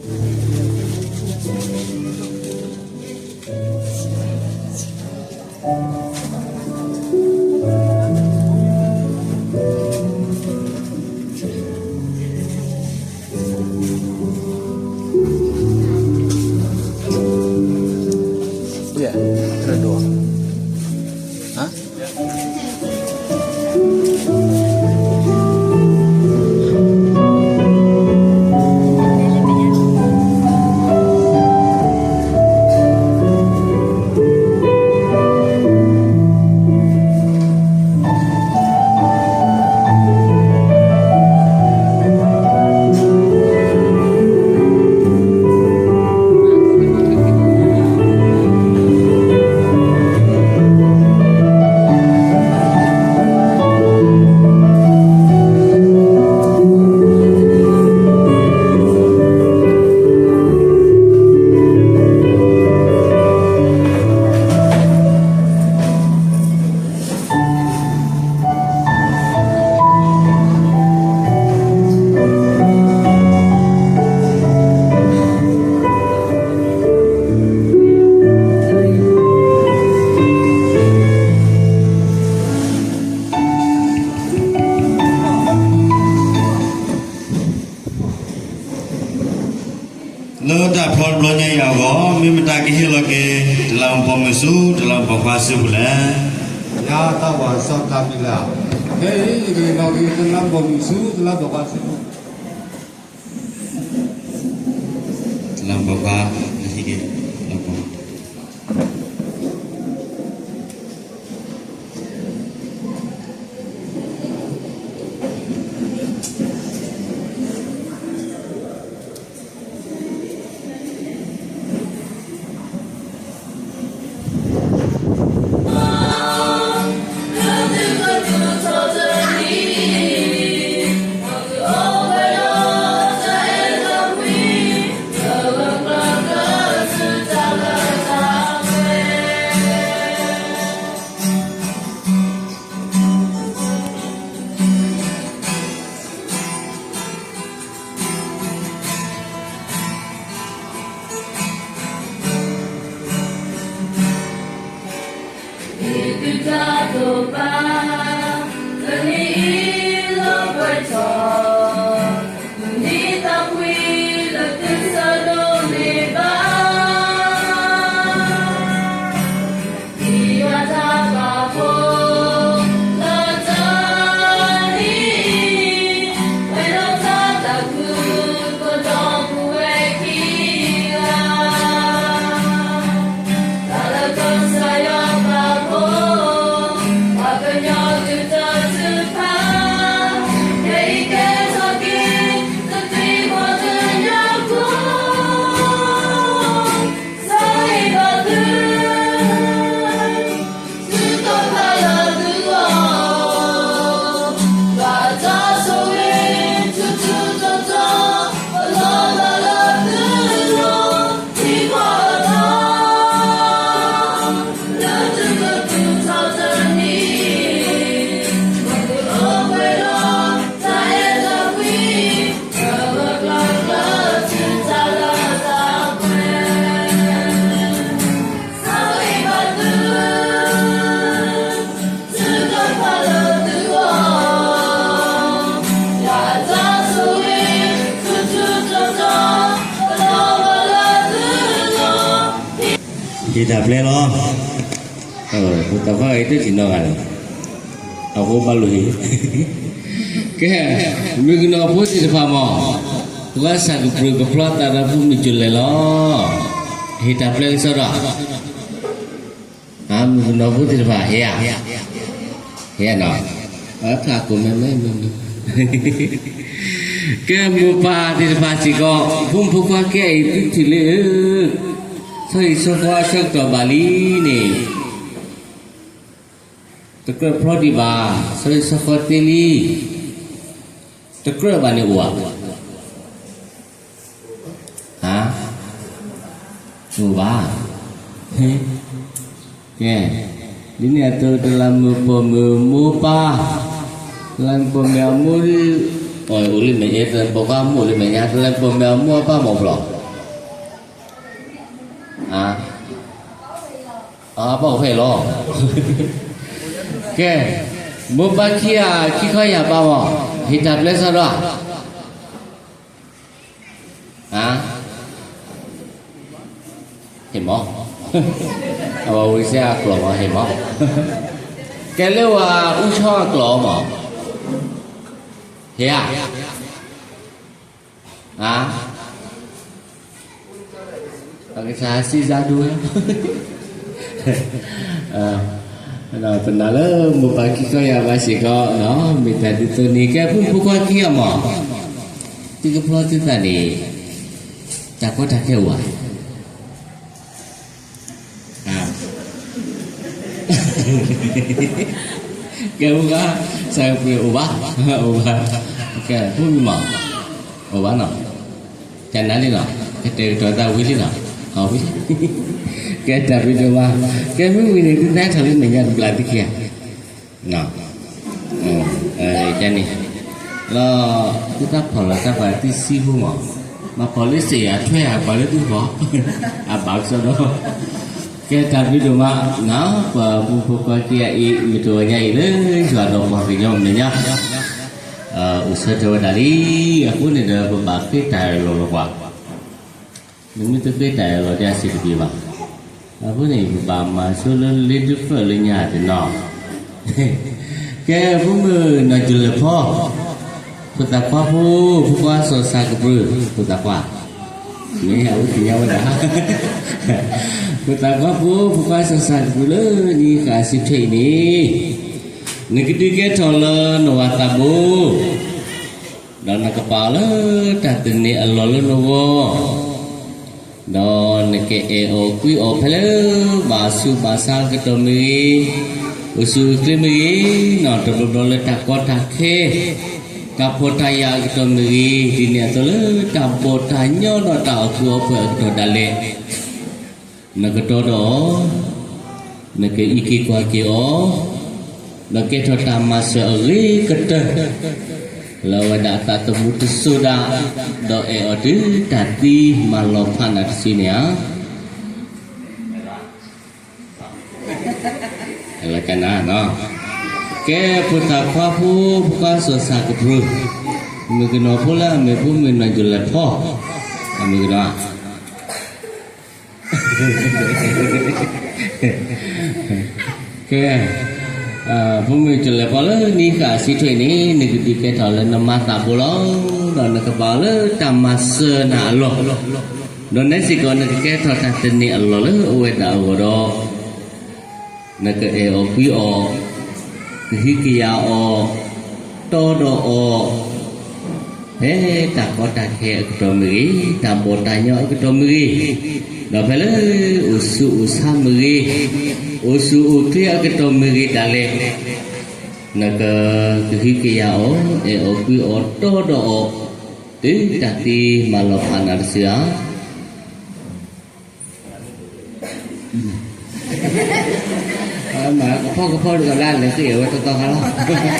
လၢတၢ်ဖျီတဘျီညါအံၤအဂီၢ် မ့ၢ်မတၤကဟ့ၣ်လီၤက့ၤ တလးမူးပိာ်မုၣ်ဆူ တလးမူးပိာ်ခွါစုပူၤလဲၣ်. ယၤတၢ်ဝၤစီၤတၢ်မံၤလၢ်, ခဲအံၤယကဟ့ၣ်လီၤက့ၤ တလးမူးပိာ်မုၣ်ဆူ တလးမူးပိာ်ခွါစုပူၤ တလးမူးပိာ်ခွါ, ဟ့ၣ်က့ၤ တလးမူးပိာ်ခွါ. ယတၢ်ပျဲလီၤ, တၢ်ဖးဂ့ၤတထံၣ်နီတဂၤန့ၣ်, အဃိဘၣ်လိာ်ဟ့ၣ်, ကဲ, မုၣ်ကနီၤဖိသ့ၣ်တဖၣ်မး, ပှၤစၢ်ကပြုၢ်ကဖျီသးဒီးဖိမုၣ်ကၠိလဲၣ်လီၤ, ဟ့ၣ်တၢ်ပျဲကစီဒီး မုၣ်ကနီၤဖိသ့ၣ်တဖၣ် ဟ့ၣ်ဧါ, ဟ့ၣ်ဧါနီၤ, ဖးကိးမဲမဲ, ကဲ မိၢ်ပၢ်သ့ၣ်တဖၣ်စ့ၢ်ကီး ဖိမုၣ်ဖိခွါကဲအံၤ သုထံၣ်လံဧၢ, ဆီဟံၣ်ဆီဃီအဆၢကတီၢ်ဘၣ်လံန့ၣ်, တကြၢးဖျီဒံးဘၣ်, ဆီဟံၣ်ဆီဃီသ့လံ, တကြၢးဘၣ်န့ၣ်အိၣ်ဧါ ဟါ, တအိၣ်ဘၣ်, ကဲ, ဒ်န့ၣ်အသိး တလးမုၢ်ပိာ်မုၣ်မိၢ်ပၢ်, တလးမုၢ်ပိာ်မုၣ်အမိၢ်ဒုး အိၣ်လၢမဲာ်ညါ ပိာ်ခွါမိၢ်လၢမဲာ်ညါ တလဲပိာ်မုၣ်အမိၢ်အပၢ်မၢ်ဘျီ, အဘၣ်အိၣ်ဖဲအံၤလီၤ. ကဲ, မိၢ်ပၢ်ခံဂၤ ခံခီယၢ်ဘးမၢ်, ဟ့ၣ်တၢ်ပျဲစီဒီး ဟ့ၣ်မၢ်, အဝဲဝံၤစဲအကျိာ်မၢ် ဟ့ၣ်မၢ်, ကဲလၢဝဲအူဆီအကျိာ်မၢ်, ဟ့ၣ်ဧါ, အကစၢ်စံးစၢ်ဒိဝဲ, ပနာ်လၢမိၢ်ပၢ်ခံခီယၢ်ဘးစ့ၢ်ကီး, မ့ၢ်တၢ်ဒ်သိးန့ၣ် ကဲဖိမုၣ်ဖိခွါခံဂၤမၢ်, သုကဖျီသုသးန့ၣ် တၢ်ကီတၢ်ခဲအိၣ်ဧါ. ကဲ ဖိခွါ စၢ်ကပှ့ၤအိၣ်ဘၣ်, အိၣ်ဘၣ်, ကဲ ဖိမုၣ်မၢ်, အိၣ်ဘၣ်နီၤ, ကနၣ်လံနီၤ, ကတဲာ်ကတီၤသးဝံၤလံနီၤ, ဝံၤ, ကဲတၢ်ဘျုးဒိၣ်မး, ကဲမ့ၢ်ဝံၤန့ၣ် သုသးထီၣ်လၢမဲာ်ညါတဘျီတခါဧါ ကန့ၣ်, လီၤ, သုတၢ်ဖီၣ်လီၤတၢ်ပာ်သုစံဖိမၢ်, မၤဖီၣ်လၢစ့ၢ်အထွဲဧါ ပှၤလၢသုဖီၣ်, အဘၣ်ကစီဒီ, ကဲတၢ်ဘျုးဒိၣ်မး, ပှၤမုၢ်ဖိခွါခံဂၤအံၤ မုၢ်တဂီၤညါအံၤလၢ ယွၤဒီးပှၤကညီမဲာ်ညါ အိၣ်ဆၢထၢၣ်ဝဲဒၣ်လံ, အဃိန့ၣ်ဒီး ပဘၣ်ဃ့တၢ်အၢၣ်လီၤလီၤပှၤ နမ့ၢ်တဃ့တၢ်အၢၣ်လီၤဒီးအဆင်တပြေဘၣ်. အဃိန့ၣ် ပဘၣ်မၤဆိလၢ လ့ဒုးဖၢၣ်လၢညါတနီၤ, ကဲ ဖိမုၣ်နီၢ်ကၠူလဲၤဖီ, ဖိသၣ်ခွါဖိ, ဖိခွါစီၤစၢ်ကပြုၢ်, ဖိသၣ်ခွါ, မ့ၢ်အဝဲသ့ၣ်ညါဝဲဒၣ်, ဖိသၣ်ခွါဖိ, ဖိခွါစီၤစၢ်ကပြုၢ်လၢနံၣ်ဃၣ်အစုထွဲအံၤန့ၣ်, နကဒုးကဲထီၣ်လၢနဝၤသးဘိ ဒီးနကပာ်အီၤလၢတၢ်သန့ၤအလီၢ်လၢနဂီၢ်, ဒီးနကအဲၣ်အီၤကွံအီၤဖဲလၢ ဘၣ်ဆူးဘၣ်ဆါအကတီၢ်မ့ၢ်ဂ့ၤ, အိၣ်ဆူၣ်အိၣ်ချ့မ့ၢ်ဂ့ၤ, နီၢ်တဘျီဘျီလၢတၢ်ကီတၢ်ခဲ, တၢ်ဖှီၣ်တၢ်ယာ်အကတီၢ်မ့ၢ်ဂ့ၤ, ဒ်န့ၣ်အသိးလၢတၢ်ဘီၣ်တၢ်ညီဒီးတၢ်အီၣ်ကုးအီပှဲၤအကတီၢ်ဒၣ်လဲာ် နကတီဒီးအီၤ, နကအံးက့ၤကွၢ်က့ၤအီၤ, ဒီးကဲထီၣ်တၢ်မၤစၢၤအဂ့ၤကတၢၢ် လၢအဝဲဒၣ်အသးသမူတစိၤဒၣ်, ဒီးအဲၣ်အီၤတုၤတၢ်သံမၤလီၤဖးနၤတစုန့ၣ်ဧါ. ကဲဖိသၣ်ခွါဖိ, ဖိခွါစီၤစၢ်ကပြုၢ်, မုၣ်ကနီၤဖိလၢအမ့ၢ်ဖိမုၣ်နီၢ်ကၠူလဲၤဖီ, အမုၣ်ကနီၤ ကဲ, ဖိမုၣ်ကၠူလဲၤဖီလၢနံၣ်ဃၣ်အစုထွဲန့ၣ်, နကဒုးကဲထီၣ်လၢနမါသးဘိလီၤ. ဒီးနကပာ်အီၤလၢတၢ်မၤစၢၤနၤအလီၢ်, ဒီးနဲစ့ၢ်ကီးနကကဲထီၣ်တၢ်သန့ၤအလီၢ်လၢအဝဲဒၣ်အဂီၢ်ဒီး နကအဲၣ်အီၤကွံအီၤ, ကဟုကယာ်အီၤ, တီဒီးအီၤ, ဖဲတၢ်ကီတၢ်ခဲအကတီၢ်မ့ၢ်ဂ့ၤ, တၢ်ဘီၣ်တၢ်ညီအကတီၢ်မ့ၢ်ဂ့ၤ, ဒီးဖဲလၢအိၣ်ဆူၣ်အိၣ်ဆါမ့ၢ်ဂ့ၤ, အိၣ်ဆူၣ်အိၣ်ချ့အကတီၢ်မ့ၢ်ဂ့ၤဒၣ်လဲာ်, နကကဟုကယာ်အီၤ, အဲၣ်အီၤကွံအီၤ, တီဒီးအီၤ, တုၤတၢ်သံမၤလီၤဖးနၤတစုဧါ. မၤကဖီကဖီတဂၤလၢလဲၤဃ့အဝဲတီတီခါလီၤ.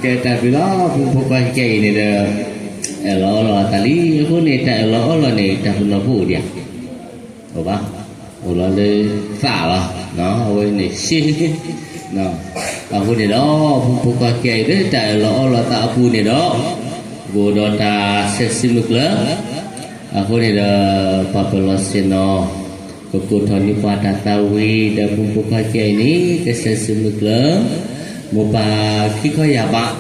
ကဲတၢ်ဘျုးလီၤ, ဖိဖိခွါခဲအံၤန့ၣ်ဒီး အၢၣ်လီၤအီလီၤအသးလံ. အဃိန့ၣ် တၢ်အၢၣ်လီၤအီလီၤန့ၣ် တၢ်ပနီၣ်ဖိအိၣ်ဒံးဧါ. အိၣ်ဘၣ်, အိၣ်လီၤလၢသးလီၤ. အဝဲန့ၣ်ရှဲ, အဃိန့ၣ်ဒီး ဖိဖိခွါခဲအံၤလၢ တၢ်အၢၣ်လီၤအီလီၤသးအပူၤန့ၣ်ဒီး ကအိၣ်ဒီးတၢ်ဆဲးစုမုၢ်ကျၢၤ. အဃိန့ၣ်ဒီး ပှၤပၢၤလီၢ်ဆ့ၣ်နီၤ ကကိးထီၣ်န့ၢ်ပှၤတၢ်သးဝံၣ် ဒီးဖိဖိခွါခဲအံၤန့ၣ် ကဆဲးစုမုၢ်ကျၢၤ မိၢ်ပၢ်ခံခီယၢ်ဘး,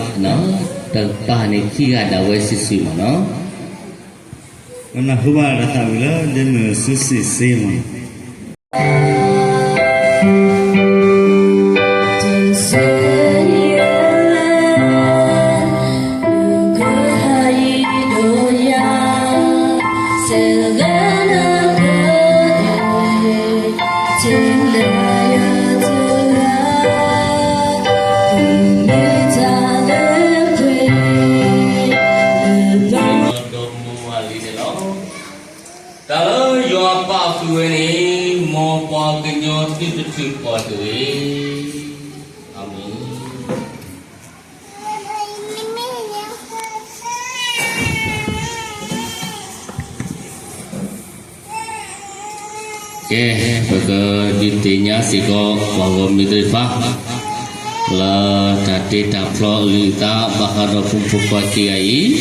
တပၢ်န့ၣ်ခံဂၤဒၣ်ဝဲစုာ်စုာ်မးနီၤ. ပနၢ်ဟူဘၣ်တၢ်သးဝံၣ်လၢဒ်မုၢ်စုစ့ၣ်စ့မးနီၤ. တၢ်လၢယွၤပာ်ဃုာ်ဝဲန့ၣ် မ်ပှၤကညီသုတထုးဖှိၣ်တဂ့ၤ. အၤမ့ၣ်. ကဲ, ပကဒုးသ့ၣ်ညါစ့ၢ်ကီး ပှၤဂီၢ်မုၢ်သ့ၣ်တဖၣ် လၢတၢ်တ့တၢ်ဖျီအကလုၢ်အသး ဘၣ်ဃးဒီးပဖိပခွါခံဂၤအံၤ, ဒီး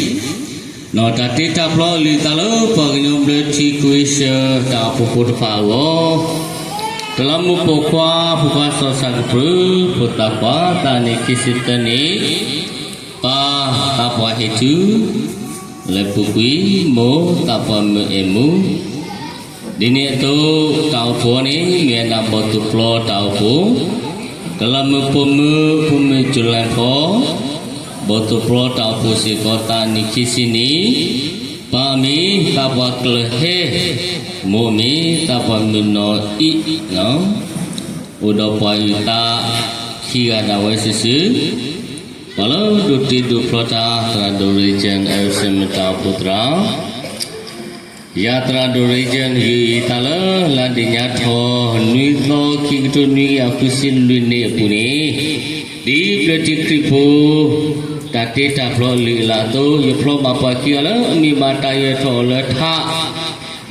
တၢ်တ့တၢ်ဖျီအကလုၢ်အသးလၢပှၤကညီဘျၢထံခဝ့ၡၢၣ်တၢ်အိၣ်ဖှိၣ်ဖိတဖၣ်အဂီၢ်, တလးမူးပိာ်ခွါ ဖိခွါစီၤဆၣ်ကတြူၢ် ဖိသၣ်ခွါ သးနံၣ်ခံဆံသၢနံၣ်, ပၢ်သးပှၢ်ဟ့ၣ်ထူ လၢပူၤကွံာ် မိၢ်သးပှၢ်မုၢ်အဲၣ်မူ ဒ်န့ၣ်အသိး တၢ်အိၣ်ဖှိၣ်န့ၣ် မ့ၢ်ဝဲဒၣ်ဘီၣ်သိၣ်ပျီတၢ်အိၣ်ဖှိၣ်, တလးမူးပိာ်မုၣ် ဖိမုၣ်ကၠူၤလဲၣ်ဖီ, ဘီၣ်သိၣ်ပျီတၢ်အိၣ်ဖှိၣ်စ့ၢ်ကီး သးနံၣ်ခံဆံနံၣ်, ပၢ်အမံၤ သးပှၢ်ကျၢၢ်ဟဲ, မိၢ်အမံၤ သးပှၢ်မုၢ်နီၢ်အံၣ်, အိၣ်ဒီးပှၤအုၣ်သးခံဂၤဒၣ်ဝဲစုာ်စုာ်, ပှၤလၢဒိးတ့ဒိးဖျီတၢ် သရၣ်ဒိၣ် Regent Elson မ့ၢ်တၢ်အိၣ်ဖှိၣ်သရၣ် ယၤသရၣ်ဒိၣ် Regent ယုၢ်အံၤသးလၢလါဒ့ၣ်ညါထီၣ် နွံသီ ခံကထိနွံကယၤဃုဆံလွံၢ်နံၣ်အပူၤန့ၣ်, ဒ်ဘျၢထံခရံာ်ဖိ တၢ်တ့တၢ်ဖျီအကလုၢ်အသးအသိး ယဖျီဘၣ်ပှၤခံဂၤလၢအမ့ၢ်ဘၣ်တၢ်ယွဲၢ်ထီၣ်အီၤလၢထး,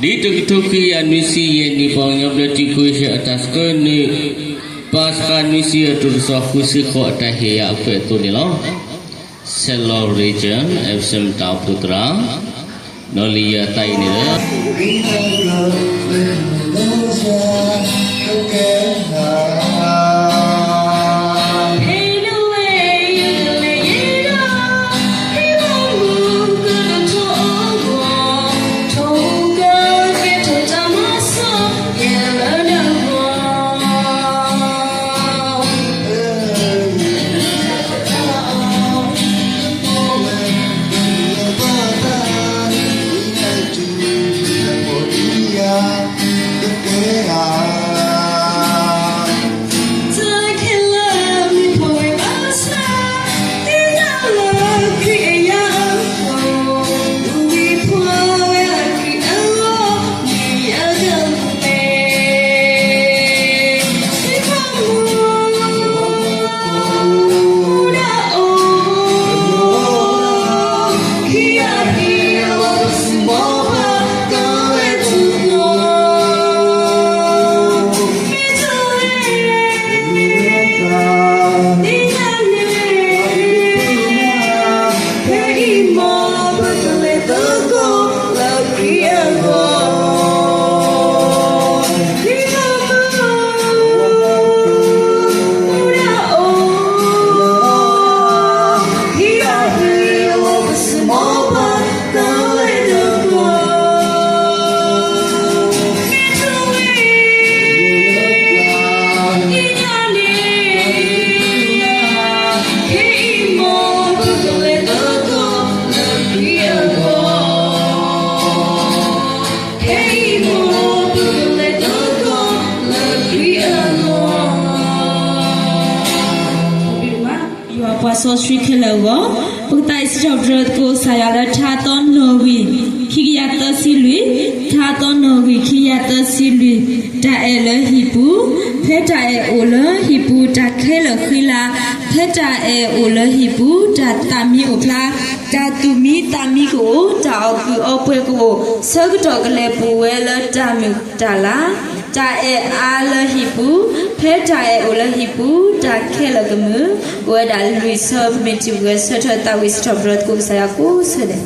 ဒ်တကထိခွံကယၤနွံဆံယဲၢ်နံၣ် ပှၤကညီဘျၢထံခဝ့ၡၢၣ်အတၢ်ဆှၢနုာ် ပၢ်စှၤနွံဆံအတီၢ်တဆှီ ဃုဆံဃိးအတၢ်ဟ့ၣ်ယၤအခွဲးအသိးန့ၣ်လီၤ. ဆဲးလီၤ Regent Elson မ့ၢ်တၢ်အိၣ်ဖှိၣ်သရၣ်, ဒီးလံာ်ယၤသးအံၤန့ၣ်လၢ ယွၤပှၤစီဆှံခဲလၢာ်အဂီၢ်, ပကသးဝံၣ်စံးထီၣ်ပတြၢၤသကိးကစၢ်ယွၤလၢ ထါသီနီၣ်ဂံၢ် ခံကယၤသၢဆံလွံၢ်, ထါသီနီၣ်ဂံၢ် ခံကယၤသၢဆံလွံၢ်, တၢ်အဲၣ်လၢဟံၣ်ပူၤ, ဖဲတၢ်အဲၣ်အိၣ်လၢဟံၣ်ပူၤ တၢ်ခဲလၢာ်ဃံလၤ, ဖဲတၢ်အဲၣ်အိၣ်လၢဟံၣ်ပူၤ တၢ်သးမံအိၣ်ဖျါ, တၢ်သူၣ်မံသးမံကအိၣ်, တၢ်အီၣ်ကုးအီပှဲၤကအိၣ်, ဆၢကတီၢ်ကလဲၤပူၤဝဲလၢတၢ်မုာ်တၢ်လၤ တၢ်အဲၣ်အါလၢဟံၣ်ပူၤ, ဖဲတၢ်အဲၣ်အိၣ်လၢဟံၣ်ပူၤ တၢ်ခဲလၢာ်ကမုာ်, အိၣ်ဝဲဒၣ်လွံၢ်ဆၢ ပမ့ၢ်ထံၣ်ပှဲၤဆၢထၢၣ်သးဝံၣ်စံးထီၣ်ပတြၢၤသကိးကစၢ်ယွၤကိးဆၢဒဲး.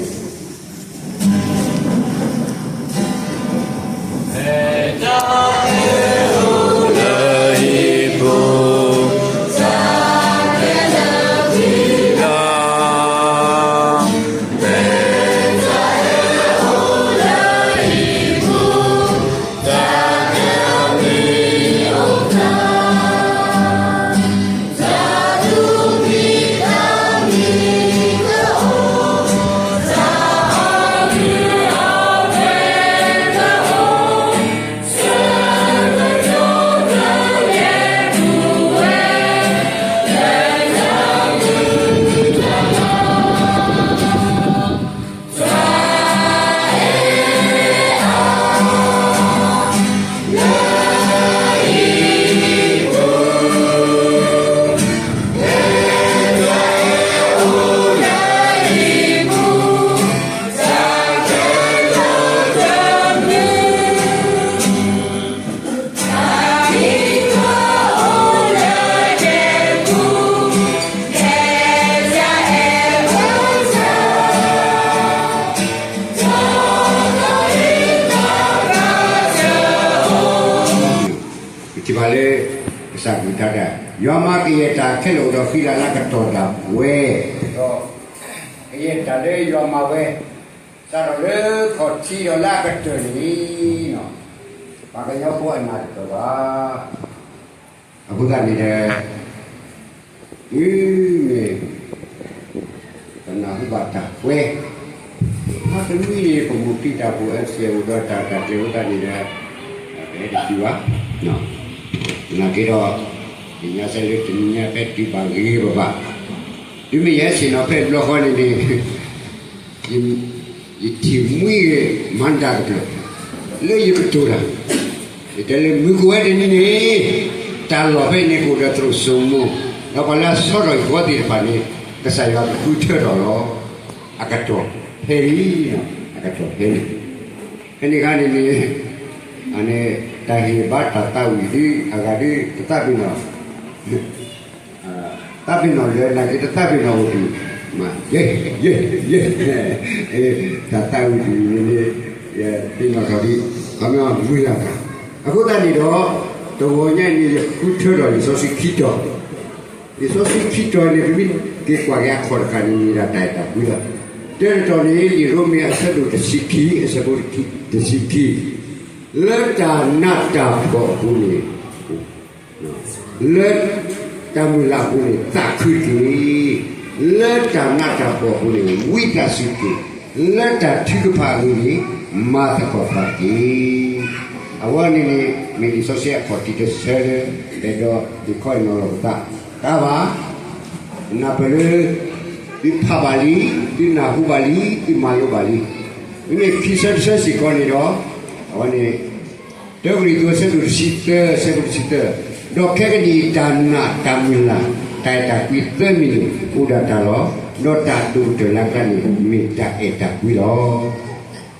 ယွၤမၤကယဲၢ်တၢ်ခဲလၢာ်အိၣ်ဒီးဃံလၤလၢအကတီၢ်ဒၣ်ဝဲ, ဒီးကယဲၢ်တၢ်လၢယွၤမၤဝဲ စးထီၣ်လၢခီၣ်ထံးဒီးလၢအကတၢၢ်န့ၣ်, ပှၤကညီဖိအနၢ်တပၢၢ်ဘၣ်. အဃိသတးန့ၣ်ဒီး တုၤမ့ၢ် ပနၢ်ဟူဘၣ်တၢ်ကွဲး ဟါတနွံန့ၣ် ပမိၢ်ခံတၢ်ဖိ အဲးစဲး အိၣ်ဒီးတၢ်တၢ်ကျဲၤဝဲသတးန့ၣ်ဒီး ပဟဲတတုၤဘၣ်. နာ်က့ဒီး ယညါစဲလၢတနံၤညါဖဲတုၤဘၣ်ဂ့ၤဘၣ်ဘၣ်, တုၤမ့ၢ်ယဟဲဆ့ၣ်နီၤဖဲဘျီဃီန့ၣ်န့ၣ် ယထံၣ်မှံဂ့ၤမၤဒၣ်တဖျၢၣ် လၢယကတိၤတၢ်, ယတဲလၢမုၢ်ကဝဲတနံၤန့ၣ် တၢ်လီၢ်ဖဲန့ၣ်ကအိၣ်ဒီးသရိာ်စိမိၤ, ဒီးပှၤလၢအဆီထီၣ်ယသဝီသ့ၣ်တဖၣ်န့ၣ် ကစၢ်ယွၤကဃုထၢထီၣ်လီၤ. အကတီၢ်ဖဲအံၤ, အကတီၢ်ဖဲန့ၣ်, ဖဲန့ၣ်အခါန့ၣ်န့ၣ် အန့ၣ် တၢ်ဟ့ၣ်ဘါတၢ်သးဝံၣ်ဒ်အဂၤဒ်တသးပ့ၤနီၣ် သးပ့ၤနီၣ်လၢနာ်က့တသးပ့ၤနီၣ်အိၣ်ဒံး, မ့ၢ်ယဲ, ယဲ, ယဲ, တၢ်သးဝံၣ်ဒ်န့ၣ်န့ၣ် ပ့ၤနီၣ်ထီၣ်ဒံး, ခီမ့ၢ်မုၢ်လၢ်တၢ်, အဃိသတးန့ၣ်ဒီး တဂီၤညါအံၤန့ၣ် ယဃုထၢထီၣ်လံာ်စီဆှံခံတီၤ, လံာ်စီဆှံခံတီၤန့ၣ် ပမ့ၢ်က့ၤကွၢ်က့ၤအခီၣ်တဃၣ်န့ၣ် မ့ၢ်ဒၣ်တၢ်အဲၣ်တၢ်ကွံလီၤ. တၢတတီၤန့ၣ် လံာ်ရိမ့ၤအဆၢဒိၣ်တဆံခံ အဆၢဖိတဆံခံ, လၢတၢ်နးတၢ်ဖှီၣ်အပူၤန့ၣ် လၢတၢ်မုၢ်လၢ်အပူၤန့ၣ် သးခုတက့ၢ်. လၢတၢ်နးတၢ်ဖှီၣ်အပူၤန့ၣ် ဝံသးစူၤတက့ၢ်. လၢတၢ်ထုကဖၣ်အပူၤန့ၣ် မၤသကိးပှၤတက့ၢ်. အဝဲန့ၣ်န့ၣ် မ့ၢ်လံာ်စီဆှံအခီၣ်ထံးတဆၢလၢ အဲၣ်ဒိးဒုးခီအံၤနီၤလီၤပသး, တၢ်ဘၣ် နၢ်ပၢၢ်လၢ သုဖးဘၣ်လံ, သုနၢ်ဟူဘၣ်လံ, သုမၤလိဘၣ်လံ. မ့မ့ၢ်ခံဆၢတဆၢစ့ၢ်ကီးန့ၣ်ဒီး အဝဲန့ၣ် တၢကရံၣ်သူး အဆၢဒိၣ်တဆံသၢ အဆၢဖိတဆံသၢ, ဒီးခဲကနံၣ်အံၤ တၢ်နာ် တၢ်မုၢ်လၢ် တၢ်အဲၣ်တၢ်ကွံသၢမံၤန့ၣ် အိၣ်ဒၣ်တၢ်လီၤ. ဒီးတၢ်ဒိၣ်ကတၢၢ်လၢအကျါန့ၣ် မ့ၢ်တၢ်အဲၣ်တၢ်ကွံလီၤ.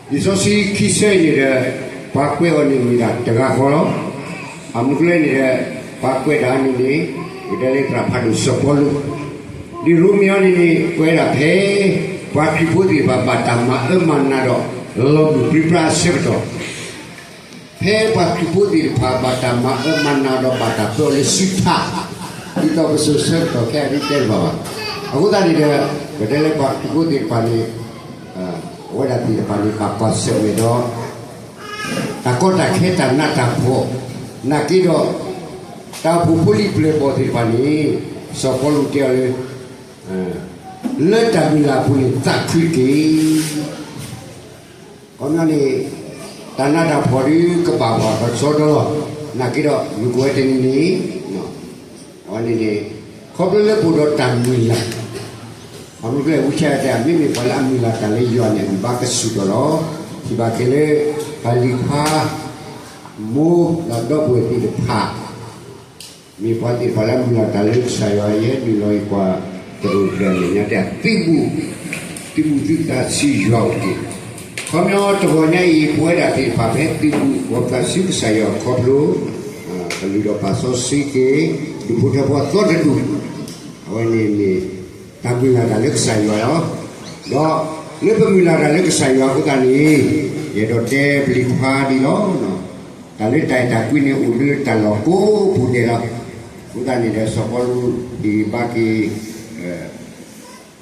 လံာ်စီဆှံခံဆၢအံၤန့ၣ်ဒီး ပှၤကွဲးအီၤန့ၣ်မ့ၢ်ဒၣ်တဂၤဃီလီၤ. အမုၢ်ကျဲန့ၣ်ဒီး ပှၤကွဲးတၢ်န့ၣ်န့ၣ် ပတဲလၢသရၣ်ဖးဒိၣ်စီၤပီလူး, လံာ်ရိမ့ၤအံၤန့ၣ်န့ၣ် ကွဲးဒၣ်ဖဲ ပှၤခရံာ်ဖိသ့ၣ်တဖၣ်ဘၣ်တၢ်မၤအၢမၤနးဒီး လီၤမုၢ်ပြံပြါအဆၢကတီၢ် ဖဲပှၤခရံာ်ဖိသ့ၣ်တဖၣ်ဘၣ်တၢ်မၤအၢမၤနးဒီးဘၣ်တၢ်ပၢအီၤလၢစုဖး, ဒ်သိးပစိၤဆၢကတီၢ်ခဲအံၤတဲတဘၣ်ဘၣ်. အဃိသတးန့ၣ်ဒီး ပတဲလၢပှၤခရံာ်ဖိသ့ၣ်တဖၣ်န့ၣ် အဝဲဒၣ်သ့ၣ်တဖၣ်န့ၣ် ဘၣ်ကွၢ်ဆၢၣ်မဲာ်ဒီး တၢ်ကီတၢ်ခဲတၢ်နးတၢ်ဖှီၣ်, နာ်က့ဒီး တၢ်အိၣ်ဖှိၣ်ဖိလံၤပျဲၢ်ဘီၣ်သ့ၣ်တဖၣ်န့ၣ် စီၤပီလူးတဲအီၤလၢ လၢတၢ်မုၢ်လၢ်အပူၤန့ၣ် သးခုတက့ၢ်. ခီပညီန့ၣ် တၢ်နးတၢ်ဖှီၣ်ဒ်ကဘၣ်ပှၤကစီဒီလီၤ. နာ်က့ဒီး မုၢ်ကဝဲတနံၤန့ၣ် အဝဲန့ၣ်န့ၣ် ခီဖျိလၢပအိၣ်ဒီးတၢ်မုၢ်လၢ်, အမုၢ်ကျဲဝံဆါတဲ မ့မ့ၢ်ပှၤလၢအမုၢ်လၢ်တၢ်လၢယွၤန့ၣ် အမံၤဘၣ်ကဆူၣ်ထီၣ်လီၤ. ထံၣ်ဘၣ်က့ၤလၢ ပှၤလံၤခွါ မိၢ်ဒီးဒီပုၢ်ဝဲၢ်သ့ၣ်တဖၣ် မ့ၢ်ပှၤသ့ၣ်တဖၣ်လၢအမုၢ်လၢ်တၢ်လၢကစၢ်ယွၤ ယဲနုာ်လီၤယကွၢ် တရူးတဂၤန့ၣ် ညါတဲ သုးဘူး, သုးဘူးသုသးဆူယွၤအိၣ်တက့ၢ်. ခီပညီတဂီၤညါအံၤ ပဝဲဒၣ်သ့ၣ်တဖၣ်ဖဲသုးဘူး ဂီၤပသးဆူကစၢ်ယွၤခီဖျိ ကလုၢ်ဒီးပာ်စီဆှံက့ၤ ဒူၣ်ဖိထၢဖိအသီတဒူၣ်, အဝဲန့ၣ်မ့ၢ် တၢ်မုၢ်လၢ်တၢ်လၢကစၢ်ယွၤလီၤ. ဒီးလၢပမုၢ်လၢ်တၢ်လၢကစၢ်ယွၤအဃိသတးန့ၣ် ယအဲၣ်ဒိးတဲပျံၤခွါဒ်လီၤ. တၢ်လၢတၢ်အဲၣ်တၢ်ကွံန့ၣ် အိၣ်လၢတၢ်လီၢ်ကိးပူၤဒဲးလီၤ. အဃိသတးန့ၣ်ဒီး စီၤပီလူးဟ့ၣ်ဂံၢ်ဘါက့ၤ ခရံာ်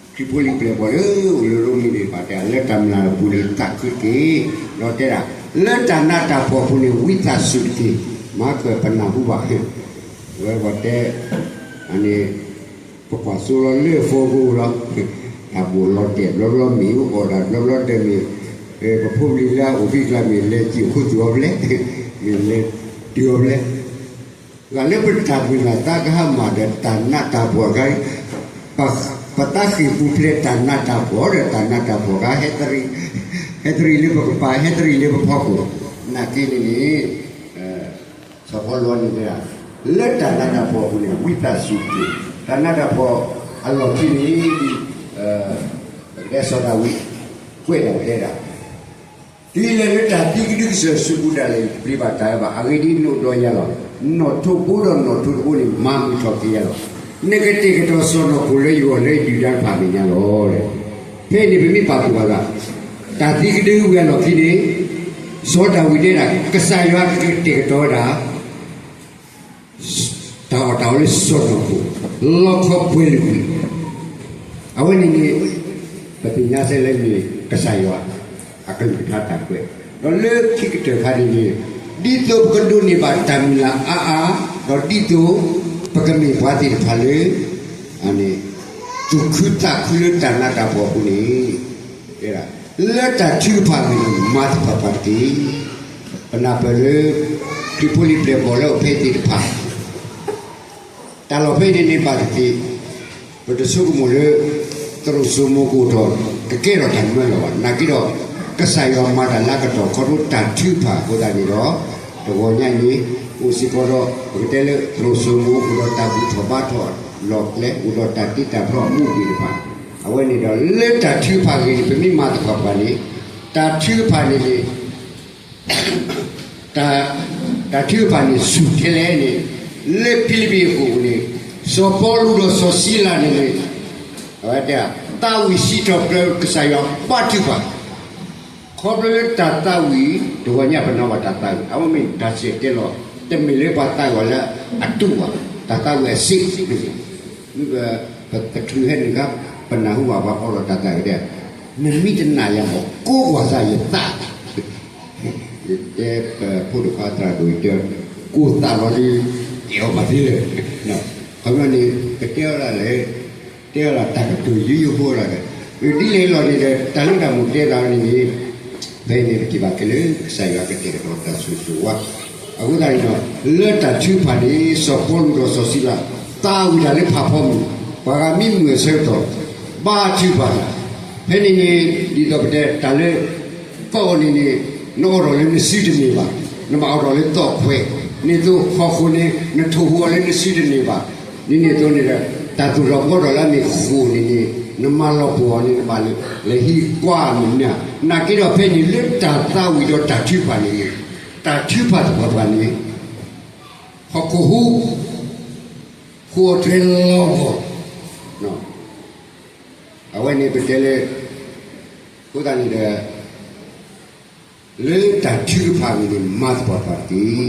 ဖိလံၤပျဲၢ်ဘီၣ်လၢအိၣ်လၢရိမ့ၤသ့ၣ်တဖၣ်တဲ လၢတၢ်မုၢ်လၢ်အပူၤန့ၣ် သးခုတက့ၢ်. ဒီးတဲဒၣ် လၢတၢ်နးတၢ်ဖှီၣ်အပူၤန့ၣ် ဝံသးစူၤတက့ၢ်. မၤကၢၢ်ပနၢ်ဟူဘၣ် ဝဲပှၤတဲ အန့ၣ် ပကွၢ်စိလီၤလၢအဖီခိၣ်လီၤ. တၢ်ဘိၣ်လီၤတဲာ်ဘျီဘျီမ့ၢ် အိၣ်ဒီးဘျီဘျီဒီးမ့ၢ် ပဖိပလံၤလၢအအိၣ်ဖဲကျါမ့ၢ် လဲၤစံၣ်အိၣ်ခိၣ်တုၤအီၤဖဲလဲၣ်, မ့ၢ်လဲၤတုၤအီၤဖဲလဲၣ်. ဂၤလၢပတၢ်မုၢ်လၢ်သးကဟါမၢ်ဒီးတၢ်နးတၢ်ဖှီၣ်အခါ ပသးဃ့ၢ်ပူၤဖျဲးတၢ်နးတၢ်ဖှီၣ်ဒီးတၢ်နးတၢ်ဖှီၣ်အခါ ဟဲတရံး, ဟဲတရံးလၢပကပၤ ဟဲတရံးလၢပဖီခိၣ်, နာ်က့န့ၣ်န့ၣ် စီၤပီလူးန့ၣ်တဲဒၣ် လၢတၢ်နးတၢ်ဖှီၣ်အပူၤန့ၣ် ဝံသးစူၤတက့ၢ်. တၢ်နးတၢ်ဖှီၣ်အလီၢ်ခံန့ၣ် ပကတဲစီၤဒၤဝံး ကွဲးဒၣ်တဲဒၣ် တုၤလဲၤလၢတၢ်သံကဒုကစၢၢ်စုပူၤဒၣ်လဲာ် ယတပျံၤဘၣ်တၢ်အၢဘၣ်. အဂ့ၢ်ဒ်အံၤ, နအိၣ်ဒီးယၤလီၤ. နီၣ်ထိးဘိဒီးနီၣ်ထိးတဘိန့ၣ် မၤမုာ်ထီၣ်က့ၤယၤလီၤ. နကတဲာ်ကတီၤစီၢ်နီၤခိၣ်လၢယဂီၢ်လၢယူဒၤတဖၣ်အမဲာ်ညါလီၤ. ဖဲအံၤန့ၣ် ပမ့ၢ်ပာ်ဖှိၣ်ဘၣ်သး တၢ်သံကဒုဝံၤအလီၢ်ခံန့ၣ် စီၤဒၤဝံးတဲဒၣ် ကစၢ်ယွၤကတဲာ်ကတီၤဝဲဒၣ် တၢ်အီၣ်တၢ်အီလၢစီၢ်နီၤခိၣ်, လီခီပှဲၤလံကွံာ်, အဝဲန့ၣ်န့ၣ် ပသ့ၣ်ညါစ့ၢ်လၢမ့ၢ်ကစၢ်ယွၤအကလုၢ်ကထါတၢ်ကွဲး, ဒီးလၢခံကတၢၢ်ခါန့ၣ်န့ၣ် ဒ်သိးပကဒိးန့ၢ်ဘၣ်တၢ်မုၢ်လၢ်အါအါ, ဒီးဒ်သိးပကမ့ၢ်ပှၤသ့ၣ်တဖၣ်လၢ သူၣ်ခုသးခုလၢတၢ်နးတၢ်ဖှီၣ်အပူၤန့ၣ်, လၢတၢ်ထုကဖၣ်အဂ့ၢ်န့ၣ် မၤသပှၢ်ပှၢ်တက့ၢ်. ပနၢ်ပၢၢ်လၢ ခရံာ်ဖိလံၤပျဲၢ်ဘီၣ်လၢအိၣ်ဖဲသ့ၣ်တဖၣ် တၢ်လီၢ်ဖဲန့ၣ်န့ၣ်ဘၣ်တသ့, ပတဆိကမိၣ်လၢ သရိာ်စိမိၤကအိၣ်ထီၣ် ကကဲထီၣ်တၢ်မၢလီၤဘၣ်. နာ်က့ဒီး ကစၢ်ယွၤမၤတၢ်လၢအကတီၢ်ခီဖျိတၢ်ထုကဖၣ်အဃိသတးန့ၣ်ဒီး တဂီၤညါအံၤန့ၣ် အိၣ်စ့ၢ်ကီးဒီး ပကတဲလၢသရိာ်စိမိၤအိၣ်ဒီးတၢ်ဘူၣ်ထီၣ်ဘါထီၣ်လီၢ်ကျဲ အိၣ်ဒီးတၢ်တ့တၢ်ဖျီအမူးသ့ၣ်တဖၣ်, အဝဲန့ၣ်ဒီးလၢတၢ်ထုကဖၣ်အဂ့ၢ်န့ၣ် ပမ့ၢ်မၤသပှၢ်ပှၢ်န့ၣ် တၢ်ထုကဖၣ်န့ၣ်န့ၣ် တၢ်ထုကဖၣ်န့ၣ်ဆူၣ်ထဲလဲၣ်န့ၣ်, လၢဖံလံးပံၤအခိၣ်န့ၣ် စီၤပီလူးဒီးစီၤစံလၤန့ၣ်န့ၣ် အဝဲတဲ သးဝံၣ်စံးထီၣ်ပတြၢၤကစၢ်ယွၤဘါထုကဖၣ်, ခီဖျိလၢတၢ်သးဝံၣ် တဂီၤညါပနာ်ဘၣ်တၢ်သးဝံၣ် အဝဲမ့ၢ်တၢ်စံၣ်တဲၤတဲလီၤ, တမ့ၢ်လၢပှၤသးဝံၣ်လၢအတူၢ်ဘၣ်, တၢ်သးဝံၣ်အစ့ၢ် ပတချုးဟဲနုာ်ခါ ပနၢ်ဟူဘၣ်ပှၤအီလီၤတၢ်သးဝံၣ်တဲ, နမ့ၢ်တနာ်ယၤမ့ၢ် ကိးကွၢ်စၢ်ယသး, ယတဲပဖိဒိၣ်ခွါသရၣ်ဒိၣ်အံၤတဲ, ကိးသးလီၤဒ် အဲၣ်အီၤဘၣ်သ့လၢ, ခီပညီန့ၣ် ကတဲအီၤဒၣ်လဲၣ်, တဲအီၤဒၣ်တၢ်ကတိၤယိယိဖိဒၣ်လဲၣ်, ဒ်လဲၣ်လီၤန့ၣ်ဒီး တၢ်လၢတၢ်မိၣ်တဲသးန့ၣ်န့ၣ် ဖဲန့ၣ်ပထံၣ်ဘၣ်က့ၤလၢကစၢ်ယွၤကတဲာ်ကတီၤတၢ်ဆိၣ်ဂ့ၤဆိၣ်ဝါ, အဃိသတးန့ၣ်ဒီး လၢတၢ်ထုကဖၣ်န့ၣ် စီၤပီလူးဒီးစီၤစံလၤ သးဝံၣ်တၢ်လၢဖးဖီမုၢ်, ပှၤဂၤမ့ၢ်မုာ်အဆၢကတီၢ် ဘါထုကဖၣ်တၢ်, ဖဲန့ၣ်န့ၣ် ဒ်သိးပတဲတၢ်လၢ သီၣ်အီၤန့ၣ်န့ၣ် နအိးထီၣ်လၢနစုတန့ၢ်ဘၣ်, နဘၣ်အိးထီၣ်လၢသီၣ်ခွဲး, န့ၣ်သိးဟီၣ်ခိၣ်န့ၣ် နထိၣ်ဟူးအီၤလၢနစုတန့ၢ်ဘၣ်, ဒ်န့ၣ်အသိးန့ၣ်ဒီး တၢ်သူၣ်ထီၣ်ဘှီထီၣ်လၢအမ့ၢ်ဃိာ်န့ၣ်န့ၣ် နမၤလီၤပှီၢ်အီၤန့ၣ် နဘၣ်လဲၤဟံးကွၢ်အမုၢ်နၤ, နာ်က့ဒီးဖဲန့ၣ်လၢတၢ်သးဝံၣ်ဒီးတၢ်ထုကဖၣ်န့ၣ်န့ၣ် တၢ်ထုကဖၣ်သပှၢ်ပှၢ်န့ၣ် ဟီၣ်ခိၣ်ဟူး ဃိာ်အီၤတြဲၤလီၤဂီၢ်, အဝဲန့ၣ်ပတဲလၢ အဃိသတးန့ၣ်ဒီး လၢတၢ်ထုကဖၣ်အဂ့ၢ်န့ၣ် မၤသပှၢ်ပှၢ်တက့ၢ်. ဒီးပ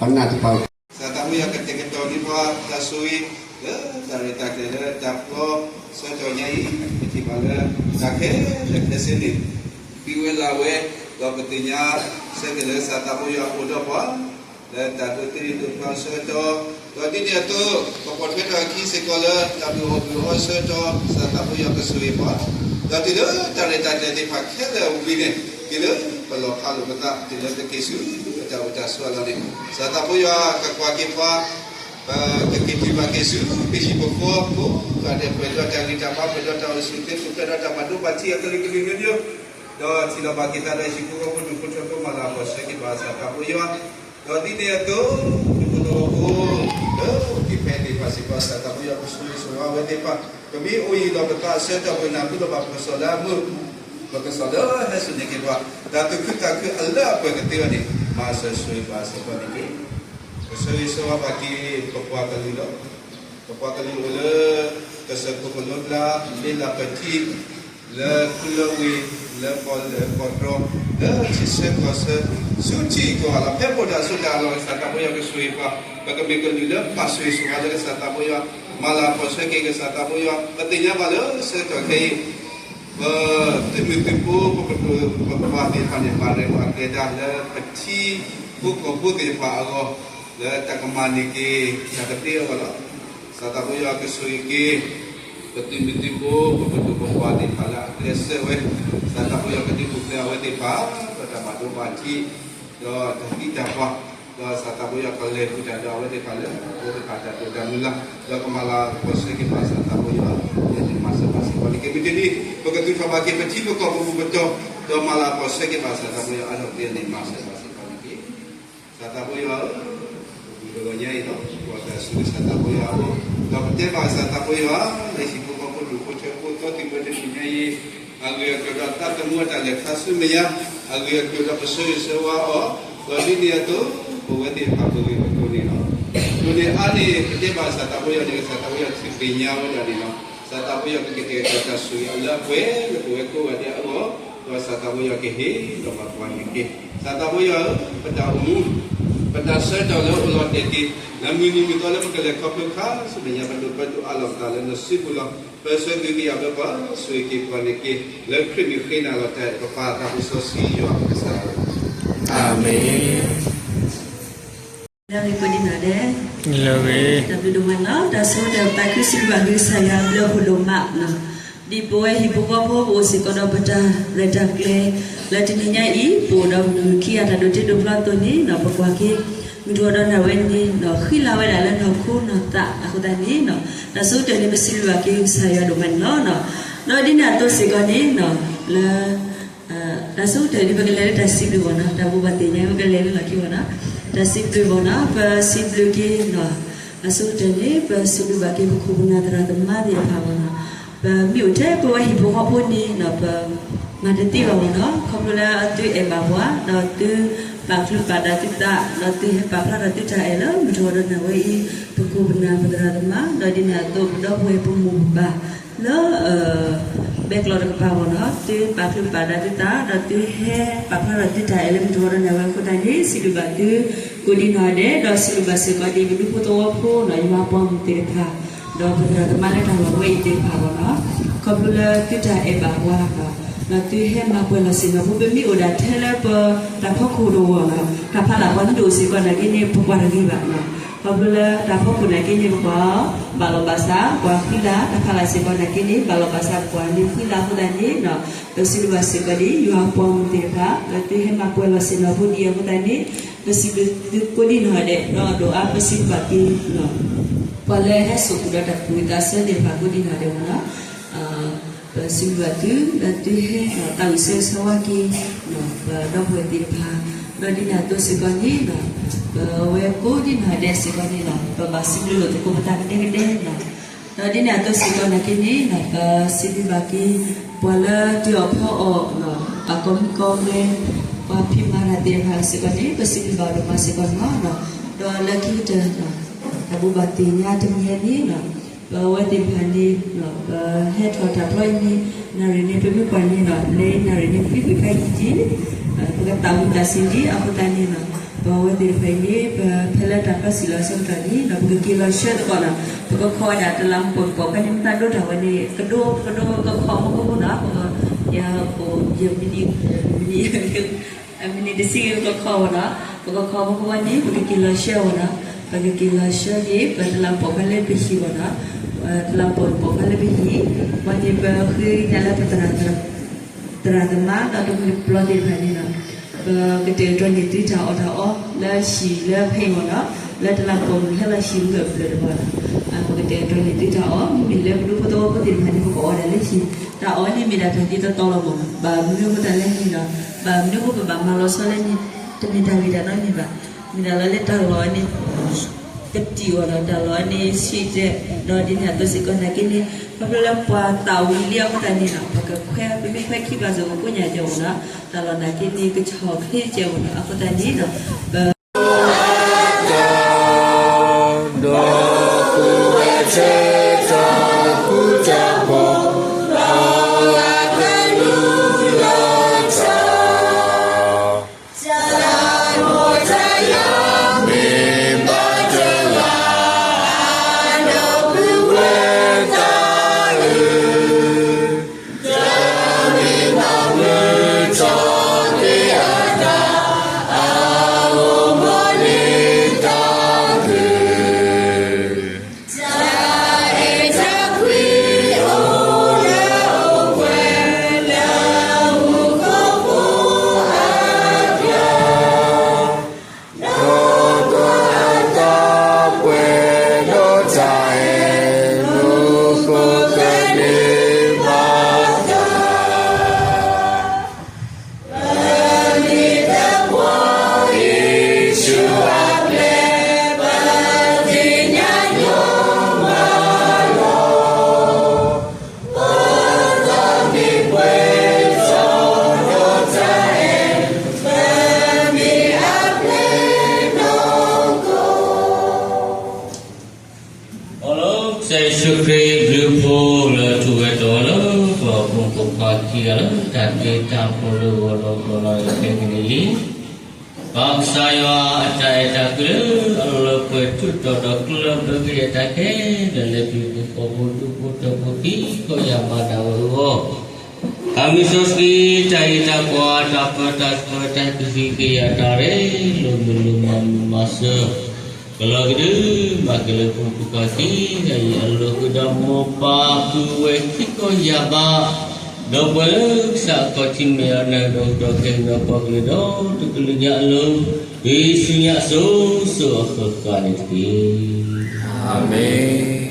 နၢ်သပှၢ် စၢ်သးဖိယွၤကတဲာ်ကတီၤန့ၢ်ပှၤတၢ်ဆိၣ်ဂ့ၤ လၢတၢ်ရဲၣ်တၢ်ကျဲၤလၢတၢ်ဖျီဆၢကတီၢ်ညါအံၤ ပထံၣ်ဘၣ်လၢ တၢ်ခဲလၢာ်ခဲဆ့န့ၣ် ဃံဝဲလၤဝဲ, ဒီးပသ့ၣ်ညါဆၢက့ၤလၢစၢ်သးဖိယွၤအိၣ်ဒီးပှၤ လၢတၢ်ဒိးသန့ၤဒိးဖျီဆၢကတီၢ်, ဒီးဒ်န့ၣ်အသိး ပပိာ်ထွဲထီၣ်အခံစ့ၢ်ကီးလၢ တၢ်ဘုၣ်အီၣ်ဘုၣ်အီဆၢကတီၢ် စၢ်သးဖိယွၤကဆိၣ်ဂ့ၤပှၤ, ဒီးတုၤလၢတၢ်ရဲၣ်တၢ်ကျဲၤသ့ၣ်တဖၣ်ခဲလၢာ်ဝံၤန့ၣ် တုၤလၢပလီၢ်ဖးလိာ်ပသး တုၤလၢပက့ၤဆူတၢ်အိၣ်တၢ်ဆိးအလီၢ်န့ၣ် စၢ်သးဖိယွၤကကွၢ်က့ၤပှၤ ပကက့ၤတုၤဘၣ်က့ၤဆူ ပဟံၣ်ပဃီဖိ ပှၤဒဲးပှဲၤဒီးတၢ်ဂံၢ်တၢ်ဘါ ပှဲၤဒီးတၢ်အိၣ်ဆူၣ်အိၣ်ချ့ ပှဲၤဒီးတၢ်ဘၣ်ဒိဘၣ်ထံးအကလုာ်ကလုာ်မျိုးမျိုး, ဒီးထံၣ်လီၤဘၣ်က့ၤသးဒီးဟံၣ်ဖိဃီဖိဒူၣ်ဖိထၢဖိ မၤလၤကပီၤဆှၢက့ၤဘၣ်စၢ်သးဖိယွၤ, ဒီးဒ်န့ၣ်အသိး ဒူဖိသဝီဖိ လၢအိၣ်က့ၤဖဲသ့ၣ်တဖၣ်စ့ၢ်ကီး စၢ်သးဖိယွၤကဆိၣ်ဂ့ၤဆိၣ်ဝါဝဲသ့ၣ်တဖၣ်, ပမ့ၢ်အိၣ်ယံၤလီၤပသးအဆၢကတီၢ် ပနၢ်ဟူလီၤဘၣ်ပကစီၣ်လၢအမုာ် ပကစီၣ်လၢဟဲစိာ်န့ၢ်က့ၤပှၤ တၢ်သူၣ်ခုသးခုအလၢအပှဲၤကသ့အီၤန့ၣ် မၤစၢၤဆိၣ်ဂ့ၤဘၣ်စ့ၢ်ကီးန့ၣ်တက့ၢ်. ကဆိၣ်ဂ့ၤဆိၣ်ဝါဘၣ်က့ၤ ပပှၤကလုာ်လီၤ. ပပှၤကလုာ်အိၣ်လၢ ကစၢၢ်ခိၣ်ကလိကျါ လ့လးပထံး လၢခူလၢဝ့ၢ် လၢကီၢ်လၢကီၢ်တြီ လၢထံဆၢကီၢ်ဆၢ ဆူထံကီၢ်အလီၢ် ဖဲပအိၣ်တၢ်ဆိးတၢ်အလီၢ် ကစၢ်သးဖိယွၤကဆိၣ်ဂ့ၤပှၤ ပကမ့ၢ်ကလုာ်လၢဘၣ်ဆိၣ်ဂ့ၤဆိၣ်ဝါလၢကစၢ်သးဖိယွၤ မၤလၤကပီၤဆှၢက့ၤကစၢ်သးဖိယွၤ ပသ့ၣ်ညါဘၣ်လၢဆၢကတီၢ်ခဲအံၤ ပသုးမုၢ်သုးဖိ ပပဒိၣ်ပပှၢ်သ့ၣ်တဖၣ်န့ၣ် ဘၣ်ရဲၣ်ပာ်ကျဲၤတၢ်လၢပထံဖိကီၢ်ဖိသ့ၣ်တဖၣ်အဂီၢ် လၢတၢ်ကမၤန့ၢ်က့ၤ တၢ်ကသ့အဂီၢ်လီၤ. စၢ်သးဖိယွၤကဆိၣ်ဂ့ၤက့ၤ ပသုးမုၢ်သုးဖိ ပပဒိၣ်ပပှၢ်သ့ၣ်တဖၣ်လၢအကျဲးစၢးဝဲ စၢ်သးဖိယွၤကဒုးပူၤဖျဲးအဝဲသ့ၣ်တဖၣ် ဒီးတၢ်ဘၣ်ဒိဘၣ်ထံး ဒီးတၢ်သံတၢ်ပှၢ် ဒီးစၢ်သးဖိယွၤကလဲၤဃုာ်တၢ်ဒီးအဝဲသ့ၣ်တဖၣ်လၢ အဝဲသ့ၣ်တဖၣ်တၢ်ဒိၣ်တၢ်မုၢ်လၢ် ဒီးကမၤလၤကပီၤဆှၢက့ၤဘၣ်စၢ်သးဖိယွၤ န့ၣ်မၤစၢၤဘၣ်စ့ၢ်ကီးန့ၣ်က့ၤ မုၢ်တနံၤ ပကသူၣ်ထီၣ်ဘၣ်က့ၤပထံပကီၢ်ပဘူၣ်ပတီၢ် ဒီးမၤလၤကပီၤဆှၢက့ၤဘၣ်စၢ်သးဖိယွၤအါထီၣ်က့ၤန့ၣ် မၤစၢၤဘၣ်စ့ၢ်ကီးန့ၣ်က့ၤ စၢ်သးဖိယွၤဧၢ, တဂီၤညါအံၤလီၤ ပတၢ်ဆိၣ်ဂ့ၤစၢ်သးဖိယွၤအဂီၢ် ဒီးပတဲဘၣ်စၢ်သးဖိယွၤ လၢဟံၣ်ဖိဃီဖိဒူၣ်ဖိထၢဖိ သီသံၣ်ဘိတနံၤညါအံၤ အဂ့ၢ်အကျိၤဒီးသးသမူအတၢ်လဲၤခါဆူမဲာ်ညါ အဂ့ၢ်အကျိၤဒီးပဆိၣ်ဂ့ၤဆိၣ်ဝါအီၤ ဒီးဒ်န့ၣ်အသိး ပဝဲသ့ၣ်တဖၣ်ပဂ့ၢ်ပကျိၤန့ၣ်လီၤ. ဒ်န့ၣ်အါန့ၣ် ပတဲဘၣ်စၢ်သးဖိယွၤန့ၣ် ကစၢ်သးဖိယွၤထံၣ်သ့ၣ်ညါဝဲဒၣ်န့ၣ်လီၤ. စၢ်သးဖိယွၤကကတဲာ်ကတီၤတၢ်ဆိၣ်ဂ့ၤအလၢအပှဲၤလၢပဝဲကိးဂၤဒဲးအဂီၢ် ဒီးစၢ်သးဖိယွၤကဟ့ၣ်လီၤဘၣ်ပှၤန့ၣ်တက့ၢ်. စၢ်သးဖိယွၤဧၢ, ပတၢ်အိၣ်မူ ပတၢ်ဆၢကတီၢ်လၢအိၣ်လီၤတဲာ်က့ၤ လၢမုၢ်နံၤမုၢ်သီလၢပကလဲၤခီဖျိခါဆူမဲာ်ညါ ပဒိၣ်ပဒိၣ်အးလီၤပသးလၢနစုပူၤလီၤ. ပၢဆှၢသုက့ၤယၤဘျုးပှၤ ဆိၣ်ဂ့ၤက့ၤပှၤန့ၣ်က့ၤ လၢခရံာ်မုၢ်ဃ့နၤလီၤတဲာ် ပပၢ်သးဘိစီဆှံယွၤပကစၢ်ဧၢ, အၤမ့ၣ်. လၢဂ့ၤကိးဒံနီၢ်ဒဲး, လၢဂ့ၤ, တၢ်ဘျုးဒိၣ်မးန့ၣ်လီၤ. တၢ်ဆိကတၢၢ်ပသးခုစံးဘျုးဘၣ်ကစၢ်ယွၤအဘျုးအဖှိၣ်ဒိၣ်မး, ဒ်ပဝဲဟံၣ်ဖိဃီဖိပအိၣ်စ့ၢ်ကီးဒီးပတၢ်ရဲၣ်တၢ်ကျဲၤ လၢတနံၤညါအံၤ ပအိၣ်ဒီးမုၢ်ခံဂၤတၢ်ဒိးတ့ဒိးဖျီအသိးန့ၣ် ပကွၢ်က့ၤ မုၢ်တနံၤဒီးနၢ်ဝဲန့ၣ် ဃံလၤဝဲဒၣ်လၢနီၢ်ခိနီၢ်သးအဃိသတးန့ၣ် တၢ်ဆိကတၢၢ်န့ၣ် ပစံးဘျုးဘၣ်က့ၤကစၢ်ယွၤဒိၣ်မးန့ၣ်လီၤ. ဒီးဒ်န့ၣ်အသိးစ့ၢ်ကီးန့ၣ် လၢ တၢ်ဆိကတၢၢ်န့ၣ် ပကလဲၤလၢတၢ်စံးဘျုးဘၣ်နီၤ, တၢ်ဘိးဘၣ်သ့ၣ်ညါ ပကလဲၤလၢလီၢ်ခံဘၣ်နီၤ, တၢ်စံးဘျုးဘၣ်နီၤ, ပစံးဘျုးက့ၤနီၤ, အဆိကတၢၢ်န့ၣ် ပစံးဘျုးဘၣ်က့ၤပခိၣ်ပနၢ်သရၣ်သမါသ့ၣ်တဖၣ်ဘၣ်နီၤ, ပမ့ၢ်အိၣ်ထဲပဝဲဟံၣ်ဖိဃီဖိန့ၣ်နီၤ ပမၤတသ့ဘၣ်ဘၣ်နီၤ, ခီဖျိလၢအသုအဲၣ်ဘၣ်ပှၤ ဒီးသုပာ်ချုးပာ်ဒၣ်သုသး ဒီးသုဟဲပာ်ဖျါထီၣ်သုတၢ်အဲၣ်လၢမုၢ်တနံၤဒီးနၢ်ဝဲအံၤ ပခိၣ်ပနၢ်ပသရၣ်သမါ ဒီးဒ်န့ၣ်အသိးပဒီပုၢ်ဝဲၢ်ပမိၢ်ပပၢ် လၢ ဘဲကျိာ်တကပၤဘၣ်နီၤ, သုပာ်ချုးပာ်ဒၣ်သုသး ဒီးသုဟဲပာ်ဖျါထီၣ်သုတၢ်အဲၣ်လၢမုၢ်တနံၤဒီးနၢ်ဝဲအဃိသတးန့ၣ် စံးဘျုးဘၣ်သုကိးဒံနီၢ်ဒဲး ဒီးစံးဘျုးဘၣ်စ့ၢ်ကီးဒ်ပဒူဖိသဝီဖိနီၤ ယွၤပှၤမုၣ်သ့ၣ်တဖၣ် ဒီးပသရၣ်သမါလၢတၢ်လီၢ်ဝဲအံၤသ့ၣ်တဖၣ်ဘၣ်နီၤ, ခီဖျိလၢသုတၢ်အဲၣ်ဘၣ်ပှၤ ဒီးသုဟဲမၤပှဲၤလီၤဆ့ၣ်နီၤဖိ ပမ့ၢ်အိၣ်ဒၣ်ထဲလၢပတၢ်ဖီခိၣ်တဝီၤနီၤ တၢ်ဖးလၢ်ပှၤမ့ၢ်တအိၣ်စ့ၢ်ကီးနာ်က့န့ၣ် ပကွၢ်တဂ့ၤဘၣ်နီၤ, ခီဖျိလၢတၢ်ဖီခိၣ်နာ်က့န့ၣ် ပကွၢ် ဘၣ်လီၤဘၣ်စး ပှၤဃံလၤ တၢ်ဖးလၢ်စ့ၢ်ကီးနာ်က့န့ၣ် ဘၣ်လီၤဘၣ်စး ပကွၢ်န့ၣ်ဃံလၤအဃိသတးန့ၣ်နီၤ, ပစံးဘျုးဘၣ်စ့ၢ်ကီးဒ် ယွၤပှၤမုၣ်သ့ၣ်တဖၣ် လၢသုဟဲမၤပှဲၤလီၤဆ့ၣ်နီၤဖိဒ်အံၤအဃိသတးန့ၣ် ပစံးဘျုးသုကိးဒံနီၢ်ဒဲး ဒီးဒိၣ်အါပစံးဘျုးဘၣ်က့ၤ ပှၤလၢဟဲစိာ်ဃုာ်ဒီးတၢ်ကူၣ်သးဆၢသ့ၣ်တဖၣ်ကိးဒံနီၢ်ဒဲးမ့ၢ်နီၤ, ပစံးဘျုးဘၣ်သု လၢသုဟဲသးဝံၣ်ဆၢဂ့ၤဆၢဝါက့ၤ ပဒီပုၢ်ဝဲၢ်သ့ၣ်တဖၣ်, ဒီးဒ်န့ၣ်အသိးစ့ၢ်ကီးန့ၣ် ပဝဲကိးဒံနီၢ်ဒဲးစ့ၢ်ကီးန့ၣ်နီၤ ပဘၣ်စံးဘျုးလိာ်သကိးပသးကဒဲကဒဲနီၤ, ဒီးဒ်န့ၣ်အသိးစ့ၢ်ကီးနာ်က့န့ၣ်နီၤ ပစံးဘျုးဘၣ်က့ၤ ပှၤလၢတ့အီၣ်ဖီအီၣ် ပှၤကိးမံၤကိးဂၤ ပှၤဖံးမၤတၢ်သ့ၣ်တဖၣ်စ့ၢ်ကီးန့ၣ် ပစံးဘျုးဘၣ်ဒိၣ်မးစ့ၢ်ကီးန့ၣ်လီၤ. ဒီးလၢခံကတၢၢ် တၢ်ဘိးဘၣ်သ့ၣ်ညါတမံၤန့ၣ် ပဝဲသ့ၣ်တဖၣ်န့ၣ် ပဟဲထီၣ်တၢ်ဖျီအံၤန့ၣ် နၣ်ရံၣ်န့ၣ် ပမ့ၢ်ကွၢ်န့ၣ် လၢနၣ်ရံၣ်န့ၣ် ပမ့ၢ်ကွၢ်ဖဲအံၤန့ၣ် ပကသးဝံၣ်သးစဲၤဒံးအဃိသတးန့ၣ် ပဝဲသ့ၣ်တဖၣ်အံၤန့ၣ် ပဖဲလၢတၢ်ဖျီဆံးလီၤဆၢကတီၢ်န့ၣ် ပကက့ၤလီၤဆှၢသကိးနီၤ ပကခီဝဲဒၣ်တလးမူးပိာ်မုၣ်ပိာ်ခွါန့ၣ် မ့ၢ်တၢ်ဒိတၢ်ဝဲန့ၣ် ကဒိ ကဒိကခီမူခိၣ်ဖိနီၤ ပကယၤအိၣ်ယမံးနံး မံးနံး မံးနံးတဆံဂ့ၤ ပကခီဝဲနီၤ ပကခီမူခိၣ်ဖိန့ၣ် ပကက့ၤလီၤဆှၢဝဲနီၤ ပကက့ၤလီၤဆှၢက့ၤ ပတလးပိာ်ခွါလၢပဟံၣ်ဝဲနီၤ တလးပိာ်မုၣ်ပိာ်ခွါလၢပဟံၣ် ဝဲန့ၣ်ပဃ့ကညးလၢပသရၣ် သရၣ်သမါ ဒီးတမှံၤတပျီသ့ၣ်တဖၣ်န့ၣ်လီၤ. ပကတဲာ်ကတီၤန့ၢ်သုတၢ်အီၣ်တၢ်အီ လၢဟံၣ်လၢဖဲအံၤမ့ၢ်နီၤ လၢတလးပိာ်မုၣ်ဟဲလီၤဟံၣ်ဝဲအဘျုးတဘျီလီၤ. ပကတဲာ်ကတီၤန့ၢ်သုတၢ်အီၣ် မ့မ့ၢ်လၢပဒူဖိသဝီဖိသ့ၣ်တဖၣ်န့ၣ် ပကအီၣ်ဒၣ်လၢဟံၣ် တၢ်အီၣ်န့ၣ်မ့ၢ်ဒၣ်တၢ်တ့တတီလီၤမး ဘၣ်မနုၤအဃိတၢ်လဲၣ်န့ၣ်ဒီး ဘၣ်မနုၤအဃိပဘၣ်မၤလီၤဆီလဲၣ်န့ၣ် တမ့ၢ်တၢ်ဂ့ၢ်တၢ်နီတမံၤဘၣ်. မ့ၢ်ဒၣ်လီၤလၢတၢ်လီၢ်န့ၣ် ကတံာ်အီၤဒီးတၢ်လီၢ်န့ၣ် ဆံးတဲာ် ဒီးဒ်န့ၣ်အသိးစ့ၢ်ကီးနာ်က့န့ၣ် ခီဖျိလၢပှၤသးဝံၣ်လံအဃိသတးန့ၣ်ဒီး ပကခွဲ ပမ့ၢ်ခွဲခံဘျီစ့ၢ်ကီး ကိးညါကဲဝဲဒီး တၢ်လီၢ်နာ်က့န့ၣ် ကဆီၣ်ချ့ကဲဝဲဒီး အဃိသတးန့ၣ်ဒီး ပ ဒီးပဝဲထဲတၢ်ဃူတၢ်ဖိး ဒီးအကလူးလၢတၢ် တၢ်ဖိတၢ်ယာ်မ့ၢ်ဘၣ်တဂၤ ဒီးပဝဲတၢ်အုၣ် တၢ်မ့ၢ်ဘၣ်မုာ်ထီၣ်က့ၤအတၢ် အဂီၢ်မ့ၢ်န့ၢ်တၢ်ဂ့ၤ တၢ်အဲၣ်တၢ်ကွံအိၣ်လၢအိၣ်ပှဲၤ လၢမူခိၣ်ဖိအကျါ ဒီးကွၢ်အတၢ်ပှဲၤဒီးတၢ်အဲၣ် မူခိၣ်ကန့ၢ်ဘၣ်တၢ် အိၣ်လီၤကစၢ်ယ့ၣ်ၡူးခရံာ်ဘျုးဖှိၣ်လၢထူးဝဲတီၤဝဲလၢ ပှၤပိာ်မုၣ်ပိာ်ခွါခံဂၤလၢ တၢ်တ့တၢ်ဖျီလၢဂီၤလီၤဘျီလီၤအံၤခဲကနံၣ်အံၤ ပၢ်ကစၢ်ယွၤအတၢ်အဲၣ်တၢ်ကွံလၢအလီၤပှဲၤထူးတီၤဒီးကျၢၢ်ဘၢကယဲၢ်တၢ်ခဲလၢာ်လၢပဟံၣ်ဖိဃီဖိဒူၣ်ဖိထၢဖိခံကီၢ်ယၤဘးဒၣ်ဝဲအဂီၢ်, သးမုၢ်စီဆှံတၢ်အံၤတၢ်ကွၢ်တၢ်ပၢတၢ်ဆှၢတၢ်ကဟုကယာ်တၢ်ရ့လိာ်မုာ်လိာ်မၤမုာ်မၤစၢၤ ကလီၤကဒုမၤကလဲၤပူၤပကီၢ်ခံဂၤအံၤအလီၢ်ဃုာ်ဒီးမိၢ်ပၢ်ပုၢ်ဝဲၢ်ခံကီၢ်ယၤဘး, ဒီးပှၤလၢကစၢ်အခီၣ်ထံးမ့ၢ်အီၤနၢၤဒီးကတီၢ်ခဲအံၤဒီးပှၤကလုာ်ဒီတကလုာ်ညါအလိၤ, တုၤဆူညါအစိၤစိၤအဃၣ်ဃၣ်န့ၣ်တက့ၢ်. အၤမ့ၣ်.